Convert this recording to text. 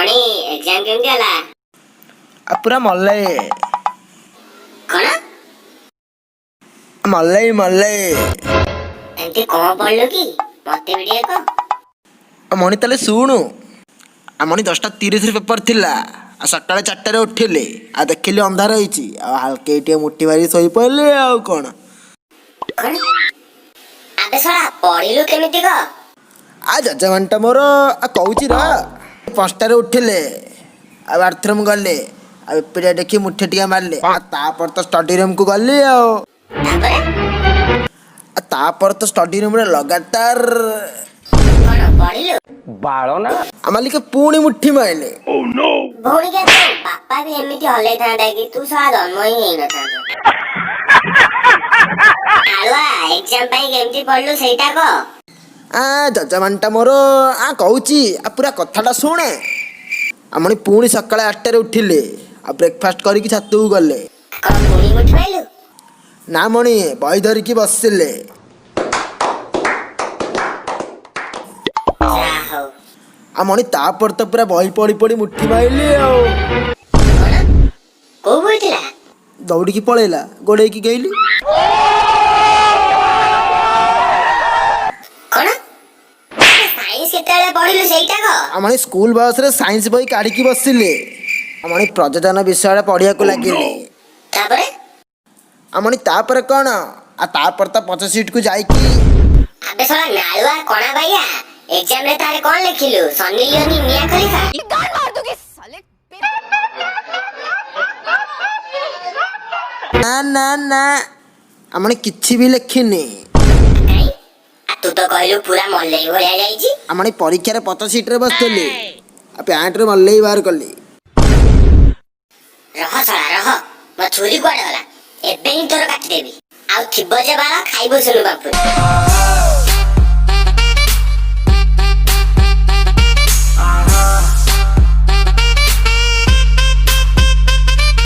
ମଣି, exam କେମିତି ହେଲା? ଆଉ ପୁରା ମଲେଇ। କଣ? ମଲେଇ ମଲେଇ। ଏମିତି କଣ ପଢିଲୁ କି? ମତେ ବି ଟିକେ କହ। ଆଉ ମଣି, ତାହେଲେ ଶୁଣୁ। ଆଉ ମଣି, 10:30ରେ ପେପର ଥିଲା। ଆଉ ସକାଳେ 4ଟାରେ ଉଠିଲି, ଆଉ ଦେଖିଲି ଅନ୍ଧାର ହେଇଛି, ଆଉ ହାଲକେଇ ଟିକେ ମୁଠି ମାରି ଶୋଇପଡ଼ିଲି, ଆଉ କ'ଣ? କଣ? ଆବେ ଶଳା, ପଢିଲୁ କେମିତି କହ? ଆଉ ଯଜମାନଟା ମୋର, ଆଉ କହୁଛି ର। 5ଟାରେ ଉଠିଲେ, ଆଉ ବାଥରୁମ୍ ଗଲେ, ଆଉ ଏପିରିଆ ଦେଖି ମୁଠି ଟିକେ ମାରିଲେ, ଆଉ ତାପରେ ତ ଷ୍ଟଡି ରୁମ୍କୁ ଗଲି। ଆଉ ତାପରେ? ଆଉ ତାପରେ ତ ଷ୍ଟଡି ରୁମ୍ରେ ଲଗାତାର କଣ ପଢିଲୁ? ବାଳ ନା। ଆଉ ମାଲିକ, ପୁଣି ମୁଠି ମାଇଲେ। ଭଉଣୀ, ତୋ ବାପା ବି ଏମିତି ହଲେଇଥାନ୍ତା କି ତୁ ଶଳା ଜନ୍ମ ହିଁ ହେଇନଥାନ୍ତୁ। ଆଳୁଆ, ଏକ୍ଜାମ ପାଇଁ କେମିତି ପଢିଲୁ ସେଇଟା କହ। ଆ ଯଜମାନଟା ମୋର, ଆ କହୁଛି, ଆ ପୁରା କଥାଟା ଶୁଣେ। ଆମଣି, ପୁଣି ସକାଳେ 8ଟାରେ ଉଠିଲେ, ଆଉ ବ୍ରେକଫାଷ୍ଟ କରିକି ଛାତକୁ ଗଲେ। କଣ, ପୁଣି ମୁଠି ମାଇଲୁ? ନା ମଣି, ବହି ଧରିକି ବସିଲେ। ଯାହା ହଉ। ଆଉ ମଣି, ତାପରେ ତ ପୁରା ବହି ପଢି ପଢି ମୁଠି ମାଇଲି ଆଉ। କଣ, କୋଉ ବହି ଥିଲା? ଦୌଡ଼ିକି ପଳେଇଲା, ଗୋଡେଇକି ଗେଇଲି। କଣ, ସାଇନ୍ସ କେତେବେଳେ ପଢିଲୁ ସେଇଟା କହ। ଆଉ ମଣି, ସ୍କୁଲ ବସରେ ସାଇନ୍ସ ବହି କାଢିକି ବସିଲେ। ଆଉ ମଣି, ପ୍ରଯୋଜନ ବିଷୟରେ ପଢିବାକୁ ଲାଗିଲେ। ତାପରେ? ଆଉ ମଣି, ତାପରେ କଣ? ଆଉ ତାପରେ ତ ପଛ ସିଟକୁ ଯାଇକି ଆବେ ଶଳା ନାଳୁଆ କଣା ବାଇଆ, ଏକ୍ଜାମ ରେ ତାହେଲେ କଣ ଲେଖିଲୁ? Sunny Leone, Mia Khalifa? ନା ନା ନା, ଆମଣି, କିଛି ବି ଲେଖିନି। କାଇଁ, ଆ ତୁ ତ କହିଲୁ ପୁରା ମଲେଇ ଭଳିଆ ଯାଇଛି। ଆମଣି, ପରୀକ୍ଷାରେ ପଛ ସିଟରେ ବସିଥିଲି, ଆଉ ପ୍ୟାଣ୍ଟରୁ ମଲେଇ ବାହାର କଲି। ରହ ଶଳା ରହ, ମୋ ଛୁରୀ କୁଆଡେ ଗଲା? ଏବେ ହିଁ ତୋର କାଟିଦେବି। ଆଉ ଥିବ ଯେ ବାର ଖାଇବୁ ସୁନୁ ବାପୁରି।